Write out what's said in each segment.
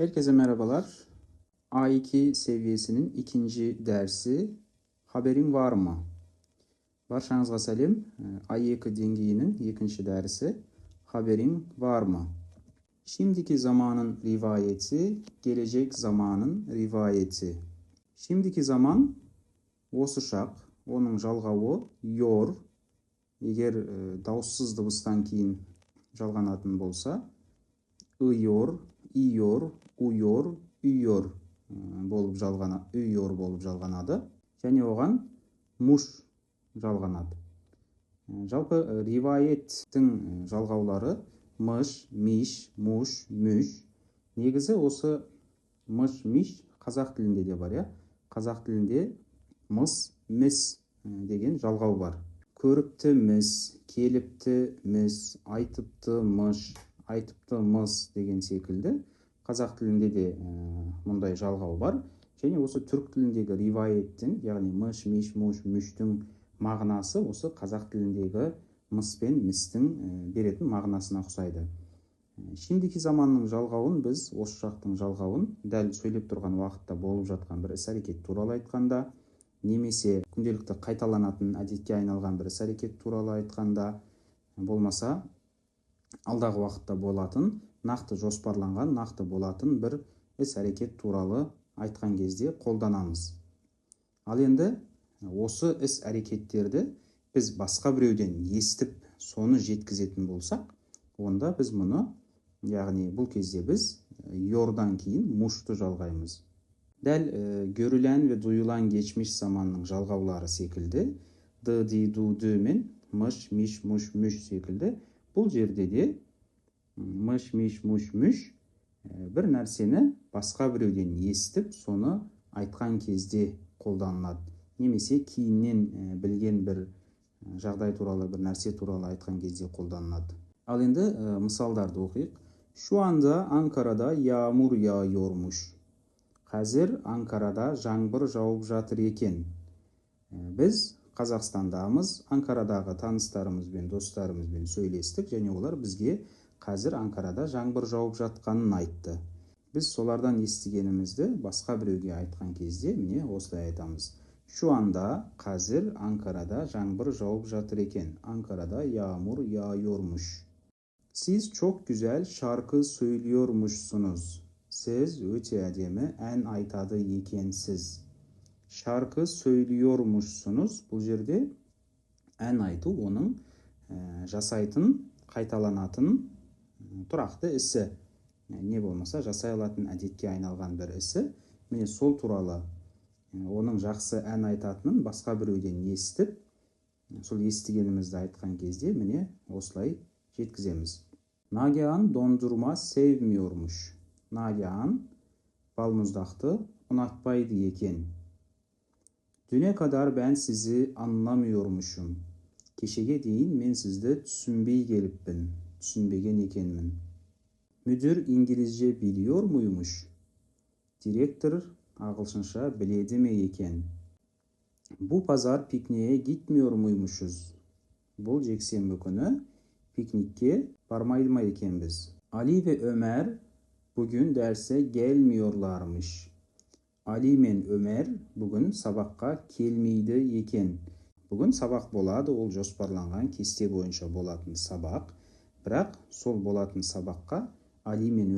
Herkese merhabalar. A2 seviyesinin ikinci dersi "Haberin var mı?" Баршаңызға сәлем. A2 деңгейінің екінші дәрісі "Haberin var mı?" Şimdiki zamanın rivayeti, gelecek zamanın rivayeti. Şimdiki zaman осы шақ, оның жалғауы yor. Егер дауыссыз дыбыстан кейін жалғанатын болса, ıyor, iyor, uyor, üyor болып жалғана, üyor болып жалғанады. Және оған muş жалғанады. Жалпы ривайеттің жалғаулары мыш, миш, муш, мүш. Негізі осы мыш, миш қазақ тілінде де бар, иә? Қазақ тілінде мыс, міс деген жалғау бар. Көріпті міс, келіпті міс, айтыпты мыш, айтыпты мыс деген секілді қазақ тілінде де мұндай жалғау бар. Және осы түрік тіліндегі ривайеттің, яғни мыш, миш, муш, мүштің мағынасы осы қазақ тіліндегі мыс пен містің беретін мағынасына ұқсайды. Şimdiki zamanның жалғауын біз осы шақтың жалғауын дәл сөйлеп тұрған уақытта болып жатқан бір іс-әрекет туралы айтқанда, немесе күнделікті қайталанатын әдетке айналған бір іс-әрекет туралы айтқанда, болмаса алдағы уақытта болатын, нақты жоспарланған, нақты болатын бір іс-әрекет туралы айтқан кезде қолданамыз. Ал енді осы іс-әрекеттерді біз басқа біреуден естіп, соны жеткізетін болсақ, онда біз мұны, яғни бұл кезде біз yor-дан кейін muş-ты жалғаймыз. Дәл görülen ve duyulan geçmiş zamanның жалғаулары секілді, dı, di, du, dü мен мыш, миш, муш, мүш секілді, бұл жерде де мыш, миш, муш, мүш бір нәрсені басқа біреуден естіп, соны айтқан кезде қолданылады. Немесе кейіннен білген бір жағдай туралы, бір нәрсе туралы айтқан кезде қолданылады. Ал енді мысалдарды оқиық. Şu anda Ankara'da yağmur yağıyormuş. Қазір Анкарада жаңбыр жауып жатыр екен. Біз Қазақстандамыз, Анкарадағы таныстарымызбен, достарымызбен сөйлестік және олар бізге қазір Анкарада жаңбыр жауып жатқанын айтты. Біз солардан естігенімізді басқа біреуге айтқан кезде міне осылай айтамыз. Şu anda қазір Анкарада жаңбыр жауып жатыр екен. Ankara'da yağmur yağıyormuş. Siz çok güzel şarkı söylüyormuşsunuz. Siz өте әдемі ән айтады екенсіз. Şarkı söylüyormuşsunuz. Бұл жерде ән айту оның жасайтын, қайталанатын тұрақты ісі. Не болмаса жасай алатын әдетке айналған бір ісі. Міне сол туралы оның жақсы ән айтатынын басқа біреуден естіп, сол естігенімізді айтқан кезде міне осылай жеткіземіз. Nagihan dondurma sevmiyormuş. Nagihan балмұздақты ұнатпайды екен. Düne kadar ben sizi anlamıyormuşum. Кешеге дейін мен сізді түсінбей келіппін, түсінбеген екенмін. Müdür İngilizce biliyor muymuş? Директор ағылшынша біледі ме екен? Bu pazar pikniğe gitmiyor muymuşuz? Бұл жексенбі күні piknikке бармайды ма екенбіз? Ali ve Ömer bugün derse gelmiyorlarmış. Али мен Өмер бүгін сабаққа келмейді екен. Бүгін сабақ болады, ол жоспарланған кесте бойынша болатын сабақ. Бірақ сол болатын сабаққа Али мен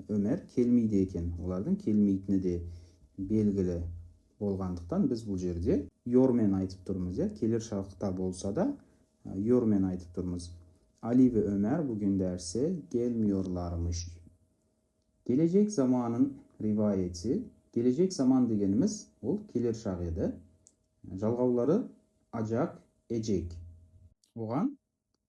Өмер келмейді екен. Олардың келмейтіні де белгілі болғандықтан біз бұл жерде yor-мен айтып тұрмыз, иә? Келер шақта болса да yor-мен айтып тұрмыз. Ali ve Ömer bugün derse gelmiyorlarmış. Gelecek zamanın rivayeti. Gelecek zaman дегеніміз ол келер шақ еді. Жалғаулары acak, ecek. Оған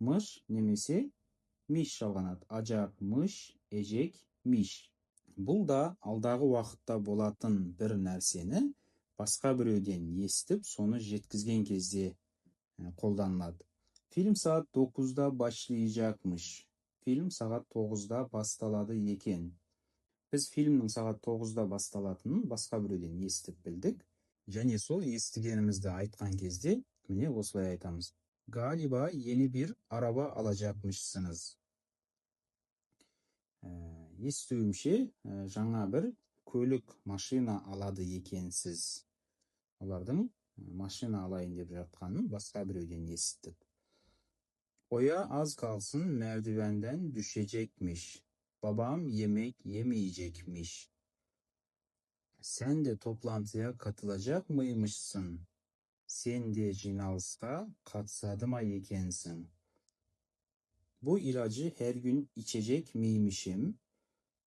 мыш немесе миш жалғанады. Acak, мыш, ecek, miş. Бұл да алдағы уақытта болатын бір нәрсені басқа біреуден естіп, соны жеткізген кезде қолданылады. Film saat 9'da başlayacakmış. Film сағат 9-да басталады екен. Біз фильмнің сағат 9-да басталатынын басқа біреуден естіп білдік. Және сол естігенімізді айтқан кезде міне осылай айтамыз. Galiba yeni bir araba alacakmışsınız. Естуімше, жаңа бір көлік, машина алады екенсіз. Олардың машина алайын деп жатқанын басқа біреуден есіттік. Oya az kalsın merdivenden düşecekmiş. Babam yemek yemeyecekmiş. Sen de toplantıya katılacak mıymışsın? Sen de жиналысқа қатысады ма екенсің? Bu ilacı her gün içecek miymişim?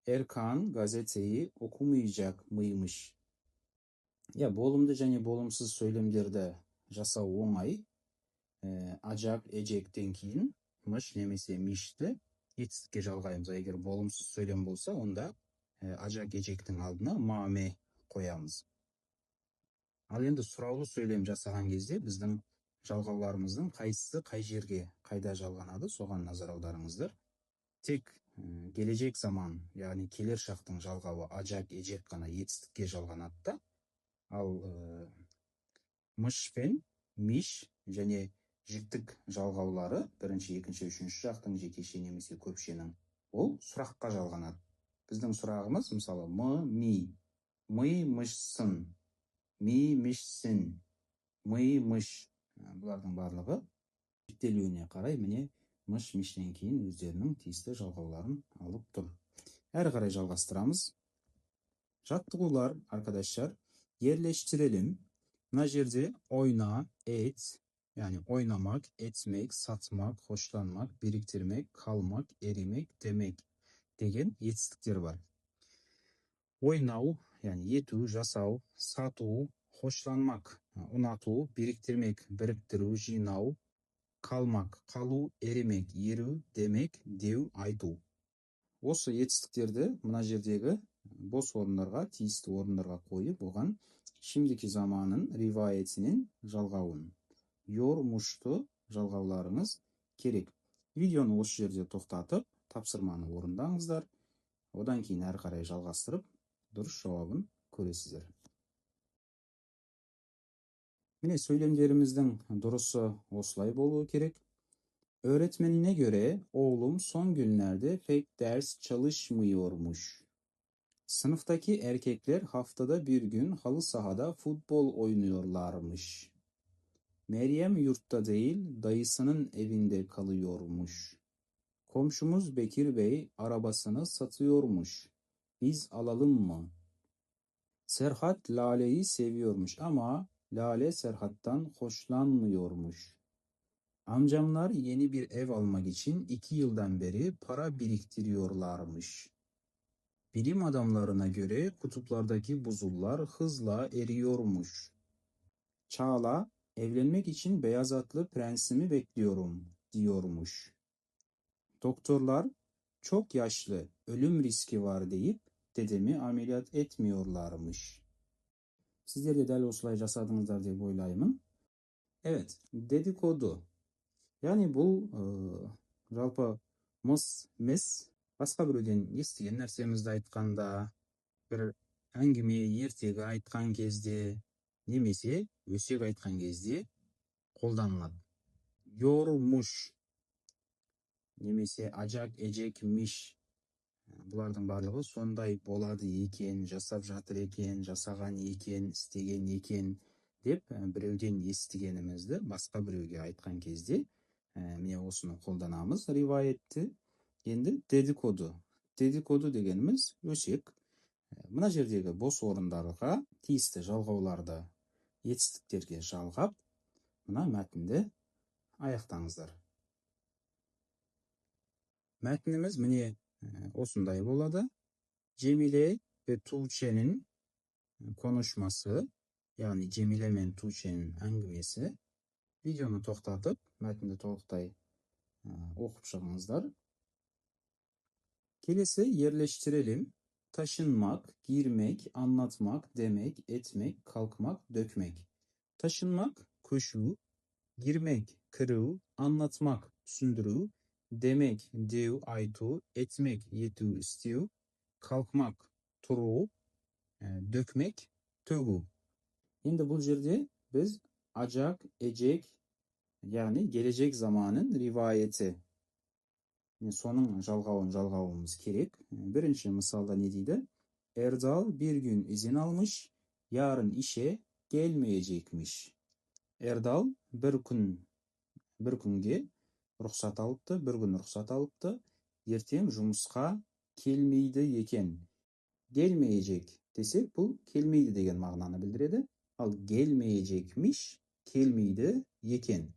Erkan gazeteyi okumayacak mıymış? Иә, болымды және болымсыз сөйлемдерді жасау оңай. Acak, ecek'тен кейін мыш немесе мишті етістікке жалғаймыз. Егер болымсыз сөйлем болса, онда acak, ecek'тің алдына ма, ме қоямыз. Ал енді сұраулы сөйлем жасаған кезде біздің жалғауларымыздың қайсысы қай жерге, қайда жалғанады, соған назар аударыңыздар. Тек келешек заман, яғни келер шақтың жалғауы acak, ecek қана етістікке жалғанады да, ал мыш пен миш және жіктік жалғаулары бірінші, екінші, үшінші жақтың жекеше немесе көпшенің, ол сұраққа жалғанады. Біздің сұрағымыз, мысалы, мы, ми, мы, мышсын, ми, мишсін, мы, мыш. Бұлардың барлығы жіктелуіне қарай міне мыш, миштен кейін өздерінің тиісті жалғауларын алып тұр. Әрі қарай жалғастырамыз. Жаттығулар, arkadaşlar, yerleştirelim. Мына жерде ойна, et, yani oynamak, etmek, satmak, hoşlanmak, biriktirmek, kalmak, erimek, demek деген етістіктер бар. Ойнау, яғни ету, жасау, сату, hoşlanmak, ұнату, biriktirmek, біріктіру, жинау, kalmak, қалу, erimek, еру, demek, деу, айту. Осы етістіктерді мына жердегі бос орындарға, тиісті орындарға қойып, оған şimdiki zamanın rivayetinin жалғауын, yor, жалғауларыңыз керек. Видеоны осы жерде тоқтатып, тапсырманы орындаңыздар. Одан кейін әрі қарай жалғастырып, дұрыс жауабын көресіздер. Міне, сөйлемдеріміздің дұрысы осылай болуы керек. Öğretmenine göre oğlum son günlerde pek ders çalışmıyormuş. Sınıftaki erkekler haftada bir gün halı sahada futbol oynuyorlarmış. Meryem yurtta değil, dayısının evinde kalıyormuş. Komşumuz Bekir Bey arabasını satıyormuş. Biz alalım mı? Serhat Lale'yi seviyormuş ama Lale Serhat'tan hoşlanmıyormuş. Amcamlar yeni bir ev almak için 2 yıldan beri para biriktiriyorlarmış. Bilim adamlarına göre kutuplardaki buzullar hızla eriyormuş. Çağla, evlenmek için beyaz atlı prensimi bekliyorum diyormuş. Doktorlar çok yaşlı, ölüm riski var deyip dedemi ameliyat etmiyorlarmış. Сіздер де дәл осылай жасадыңыздар деп ойлаймын. Evet, dedikodu. Яғни бұл жалпы мыс, міс, басқа біреуден естіген нәрсемізді айтқанда, бір әңгіме, ертегі айтқан кезде, немесе өсек айтқан кезде қолданылады. Yormuş немесе acak, ecek, miş. Бұлардың барлығы сондай болады екен, жасап жатыр екен, жасаған екен, істеген екен деп біреуден естігенімізді басқа біреуге айтқан кезде міне осыны қолданамыз риваятты. Енді dedikodu. Dedikodu дегеніміз өсек. Мына жердегі бос орындарға тиісті жалғауларды етістіктерге жалғап, мына мәтінді аяқтаңыздар. Мәтініміз міне осындай болады. Cemile ve Tuğçe'nin konuşması, яғни Cemile мен Tuğçe'nin әңгімесі. Видеоны тоқтатып, мәтінді толықтай оқып шығыңыздар. Келесі yerleştirelim. Taşınmak, girmek, anlatmak, demek, etmek, kalkmak, dökmek. Taşınmak, көшу, girmek, кіру, anlatmak, түсіндіру, demek, деу, айту, etmek, ету, істеу, kalkmak, тұру, dökmek, төгу. Енді бұл жерде біз acak, ecek, яғни gelecek zamanın rivayeti Соның жалғауын жалғауымыз керек. Бірінші мысалда не дейді? Erdal bir gün izin almış, yarın işe gelmeyecekmiş. Erdal бір күнге рұқсат алыпты, бір күн рұқсат алыпты, ертең жұмысқа келмейді екен. Gelmeyecek десек, бұл келмейді деген мағынаны білдіреді. Ал gelmeyecekmiş келмейді екен.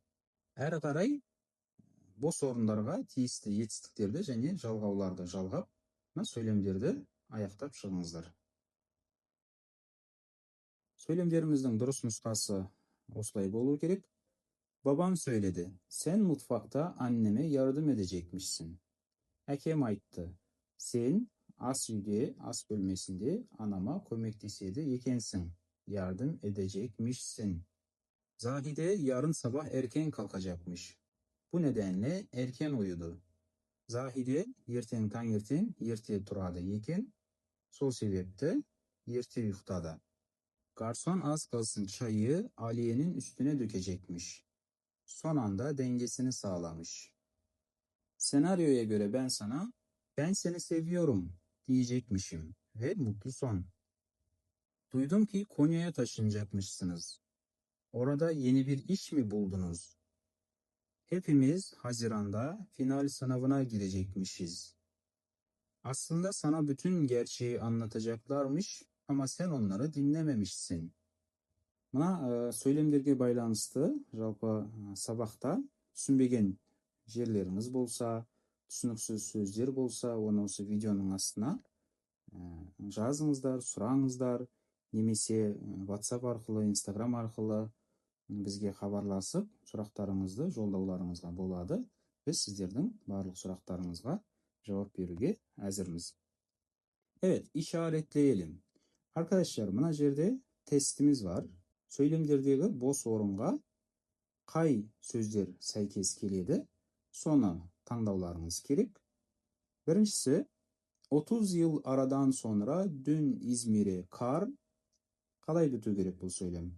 Әрі қарай бос орындарға тиісті етістіктерді және жалғауларды жалғап, мына сөйлемдерді аяқтап шығыңыздар. Сөйлемдеріміздің дұрыс нұсқасы осылай болу керек. Babam söyledi. Sen mutfakta anneme yardım edecekmişsin. Әкем айтты. Сен ас үйде, ас бөлмесінде анама көмектеседі екенсің. Yardım edecekmişsin. Zahide yarın sabah erken kalkacakmış. Bu nedenle erken uyudu. Zahide ертең таңертең ерте тұрады екен. Сол себепті ерте ұйықтады. Garson az kalsın çayı Aliye'nin üstüne dökecekmiş. Son anda dengesini sağlamış. Senaryoya göre ben sana ben seni seviyorum diyecekmişim ve mutlu son. Duydum ki Konya'ya taşınacakmışsınız. Orada yeni bir iş mi buldunuz? Hepimiz Haziran'da final sınavına girecekmişiz. Aslında sana bütün gerçeği anlatacaklarmış ama sen onları dinlememişsin. Мына сөйлемдерге байланысты жалпы сабақта түсінбеген жерлеріңіз болса, түсініксіз сөздер болса, оны осы видеоның астына жазыңыздар, сұраңыздар, немесе WhatsApp арқылы, Instagram арқылы бізге хабарласып, сұрақтарыңызды жолдауларыңызға болады. Біз сіздердің барлық сұрақтарыңызға жауап беруге әзірміз. Evet, işaretleyelim. Arkadaşlar, мына жерде тестimiz var. Сөйлемдердегі бос орынға қай сөздер сәйкес келеді, соны таңдауларыңыз керек. Біріншісі, 30 yıl aradan sonra dün İzmir'e kar. Қалай біту керек бұл сөйлем?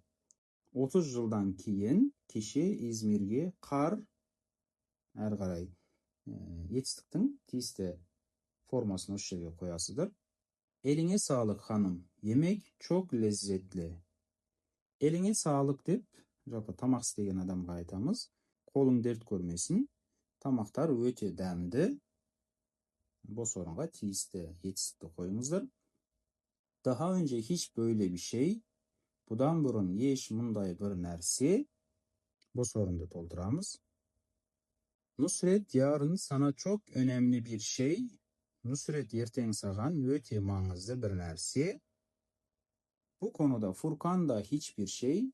30 жылдан кейін кеше Измирге қар. Әрі қарай етістіктің тиісті формасын осы жерге қоясыздар. Eline sağlık hanım. Yemek çok lezzetli. Eline sağlık деп жалпы тамақ істеген адамға айтамыз. Қолың дерт көрмесін. Тамақтар өте дәмді. Бос орынға тиісті етістікті қойыңыздар. Daha önce hiç böyle bir şey. Бұдан бұрын еш мұндай бір нәрсе. Бос орынды толтырамыз. Nusret yarın sana çok önemli bir şey. Nusret ертең саған өте маңызды бір нәрсе. Bu konuda Furkan da hiçbir şey.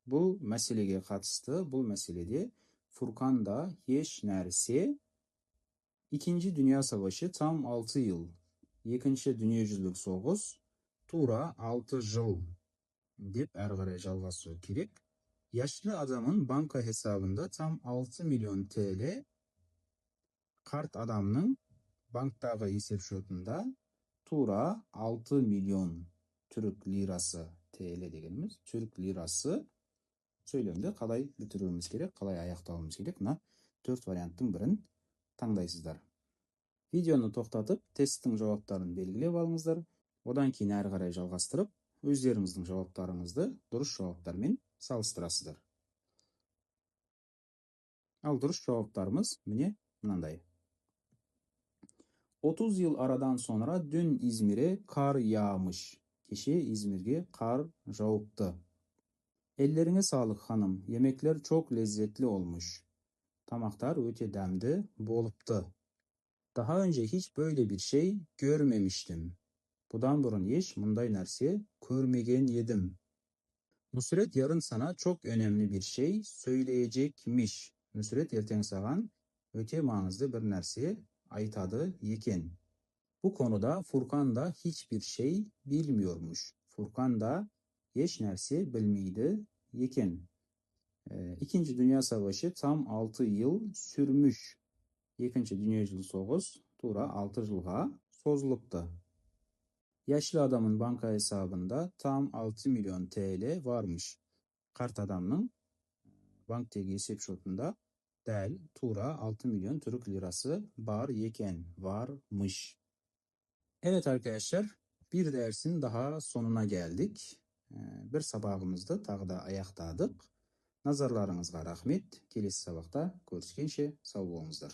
Бұл мәселеге қатысты, бұл мәселеде Furkan da еш нәрсе. İkinci Dünya Savaşı tam 6 yıl. Екінші дүниежүзілік соғыс тура 6 жыл деп әрі қарай жалғасу керек. Yaşlı adamın banka hesabında tam 6 milyon TL. Қарт адамның банктағы есеп шотында тура 6 миллион түрік лирасы, TL дегеніміз түрік лирасы. Сөйлемді қалай бітіруіміз керек, қалай аяқтауымыз керек, мына 4 варианттың бірін таңдайсыздар. Видеоны тоқтатып, тесттің жауаптарын белгілеп алыңыздар. Одан кейін әрі қарай жалғастырып, өздеріңіздің жауаптарыңызды дұрыс жауаптармен салыстырасыздар. Ал дұрыс жауаптарымыз міне мынандай. 30 yıl aradan sonra dün İzmir'e kar yağmış. Кеше İzmirге қар жауыпты. Ellerine sağlık hanım. Yemekler çok lezzetli olmuş. Тамақтар өте дәмді болыпты. Daha önce hiç böyle bir şey görmemiştim. Бұдан бұрын еш мұндай нәрсе көрмеген едім. Nusret yarın sana çok önemli bir şey söyleyecekmiş. Nusret ертең саған өте маңызды бір нәрсе айтады екен. Bu konuda Furkan da hiçbir şey bilmiyormuş. Furkan da еш нәрсе білмейді екен. İkinci Dünya Savaşı tam 6 yıl sürmüş. Екінші дүниежүзілік соғыс тура 6 жылға созылыпты. Yaşlı adamın banka hesabında tam 6 milyon TL varmış. Қарт адамның банктегі есеп шотында Дәл, тура 6 milyon Türk lirası bar eken, varmış. Evet arkadaşlar, bir dersin daha sonuna geldik. Bir сабағымызды тағы да аяқтадық. Назарларыңызға рахмет. Келесі сабақта көріскенше сау болыңыздар.